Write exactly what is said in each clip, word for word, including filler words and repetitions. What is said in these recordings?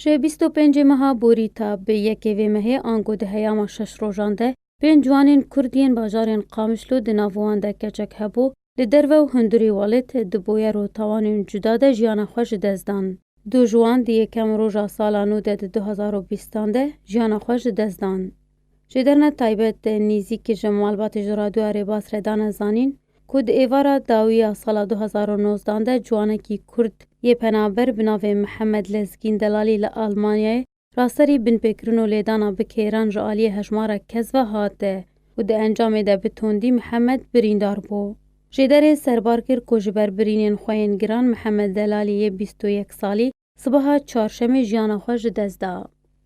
Ji bîst û pêncê meha Borî ta bi yekê vê mehê, ango di heyama şeş rojan de, pênc ciwanên Kurd yên bajarên Qamişlo, di nav wan de keçek hebû, li derve û hundirî welêt di boyer û tawanên cuda de jiyana xwe ji dest dan. Du ji wan di yekem roja sala nû de di du hezar û bîstan de jiyana xwe ji dest dan. Jêderine taybet nêzîkî ji malbatê ji Radyoya Rêbaz re dane zanîn ku di êvara dawî ya sala du hezar û nozdan de ciwanekî Kurd yê penaber bi navê Mihemed Lezgîn Delalî li Almanyayê raserî binpêkirin û lêdana bi keyran ji aliyê hejmarek kes ve hate û di encamê de bi tundî Mihemed birîndar bû. Jêderê serbar kir ku ji ber birînên xwe yên giran Mihemed Delalî yê bîst û yek salî sibaha çarşemê jiyana xwe ji dest da.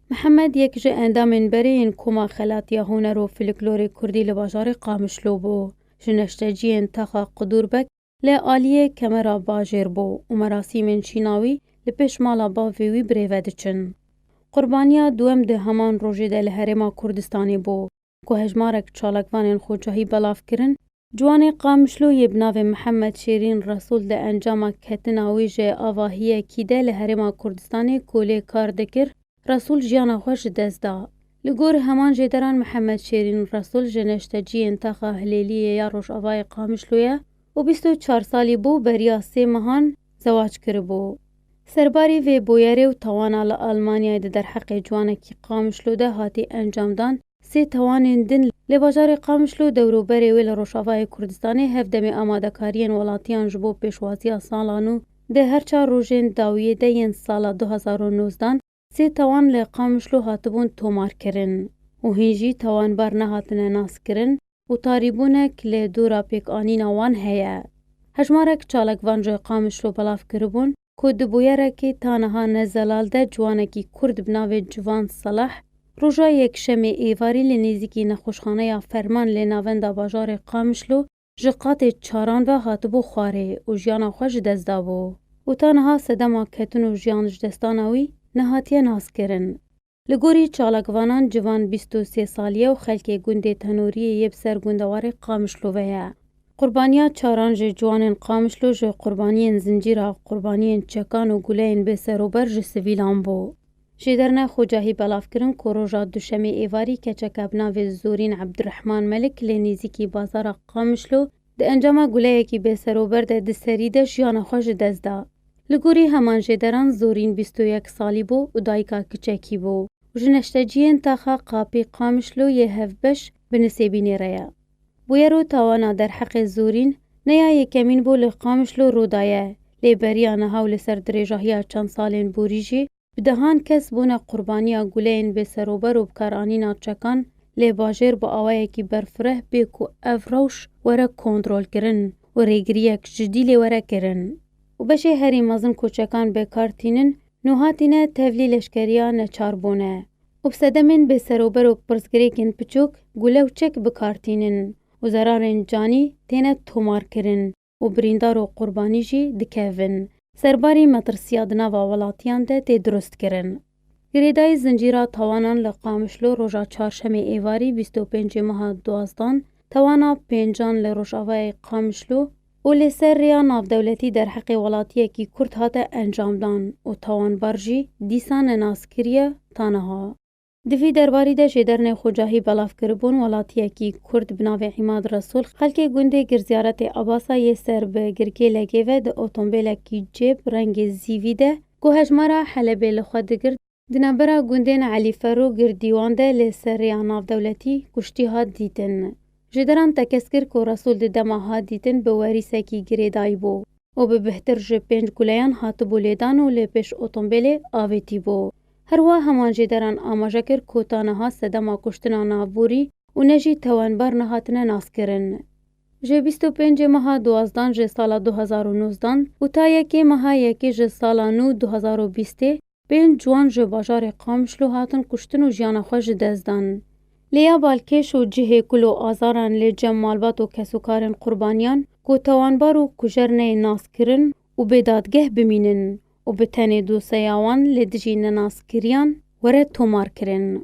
Mihemed yek ji endamên berê yên Koma Xelatiya Huner û Filiklorê Kurdî li bajarê Qamişlo bû. Ji neşteciyên taxa Qudûrbek li aliyê kemera bajêr bû û merasîmên şîna wî li pêş mala bavê wî birêve diçin. Qurbaniya duwem di heman rojê de li Herêma Kurdistanê bû, ku hejmarek çalakvanên xocahî belav kirin, ciwanê Qamişlo yê bi navê Mihemed Şêrîn Resûl di encama ketina wî ji avahiyekî de li Herêma Kurdistanê ku lê kar dikir, Resûl jiyana xwe ji dest da. Li gor heman jêderan Mihemed Şêrîn Resûl ji neşteciyên taxa Hilêliyê ya rojavayê Qamişlo ye û bîst û çar salî bû, beriya sê mehan zewac kiribû. Serbarî vê boyerê û tawana li Almanyayê di derheqê ciwanekî Qamişlo de hatî encamdan, sê tawanên din lê bajarê Qamişlo û dewroberê wê li Rojavayê Kurdistanê hevdemê amadekariyên welatiyan ji bo pêşwaziya sala nû di her çar rojên dawiyê de yên sala du hezar û nozdan sê tawan li Qamişlo hatibûn tomarkirin û hîn jî tawanbar nehatine naskirin û tarîbûnek li dora pêkanîna wan heye. Hejmarek çalakvan ji Qamişlo belav kiribûn ku di bûyerekê ta niha ne zelal de ciwanekî Kurd bi navê Civan Salah roja Yekşemê êvarî li nêzîkî nexweşxaneya Ferman lê navenda bajarê Qamişlo ji qatê çaran ve hatibû xwarê û jiyana xwe ji dest dabû û ta niha sedema ketin û jiyan ji destana wî nehatiye naskirin. Li gorî çalakvanan, Civan bîst û sê salî ye û xelkê gundê Tenoriyê yê bi ser gundewarê Qamişlo ve ye. Qurbaniya çaran ji ciwanên Qamişlo ji qurbaniyên zincîra qurbaniyên çekan û guleyên bêserober ji sivîlan bû. Jêderine Xocahî belav kirin ku roja Duşemê êvarî keçeke bi navê Zorîn Ebdurehman Melik lê nêzîkî bazara Qamişlo di encama guleyekî bêserober de di serî de jiyana xwe ji dest da. Li gorî heman jêderan, Zorîn bîst û yek salî bû û dayika kiçekî bû û ji neşteciyên taxa Qapî Qamişlo yê hevbeş bi Nisêbînê re ye. Bûyer û tawana derheqê Zorîn ne ya yekemîn bû li Qamişlo rû daye, lê beriya niha û li ser dirêjahiya çend salên borî jî bi dehan kes bûne qurbaniya guleyên bêserober û bikaranîna çekan, lê bajêr bi awayekî berfireh bê ku ev rewş were kontrolkirin û rêgiriyek cidî lê were kirin. Û beşê herî mezin ku çekan bê kar tînin, nû hatîne tevlî leşkeriya neçarbûne. Û bi sedemên bêserober û pirsgirêkên piçûk, gule û çek bi kar tînin û zerarên canî têne tomarkirin û birîndar û qurbanî jî dikevin. Serbarî metirsiya di nava welatiyan de tê durustkirin. Girêdayî zincîra tawanan li Qamişlo roja çarşemê êvarî bîst û pêncê meha duwazdan, tawana pêncan li rojavayê Qamişlo û li ser rêya navdewletî derheqê welatiyekî Kurd hate encamdan û tawanbar jî dîsa nenaskiriye ta niha. Di vî derbarî de jêdernê Xocahî belav kiribûn, welatiyekî Kurd bi navê Îmad Resûl xelkê gundê Girziyaretê Abasa yê ser bi Girkêlekê ve di otombêlekî cêb rengê zîvî de ku hejmara Helebê li xwe digirt, di navbera gundên Elîfer û Girdîwan de li ser rêya navdewletî kuştî hat dîtin. Jêderan tekez kir ku Resûl di dema hat dîtin bi werîsekî girêdayî bû û bi bihtir ji pênc guleyan hatibû lêdan û lê pêş otombêlê avêtî bû. Herwiha heman jêderan amaje kir ku ta niha sedema kuştina navborî û ne jî tawanbar nehatine naskirin. Ji bîst û pêncê meha duwazdan ji sala du hezar û nozdan û ta yekê meha yekê ji sala nû du hezar û bîstê pênc ciwan ji bajarê Qamişlo hatin kuştin û jiyana xwe ji dest dan. Lê ya balkêş û cihê kul û azaran li cem malbat û kesûkarên qurbaniyan ku tawanbar û kujer neyên naskirin û bê dadgeh bimînin û bi tenê doseya wan li dijî nenaskiriyan were tomarkirin.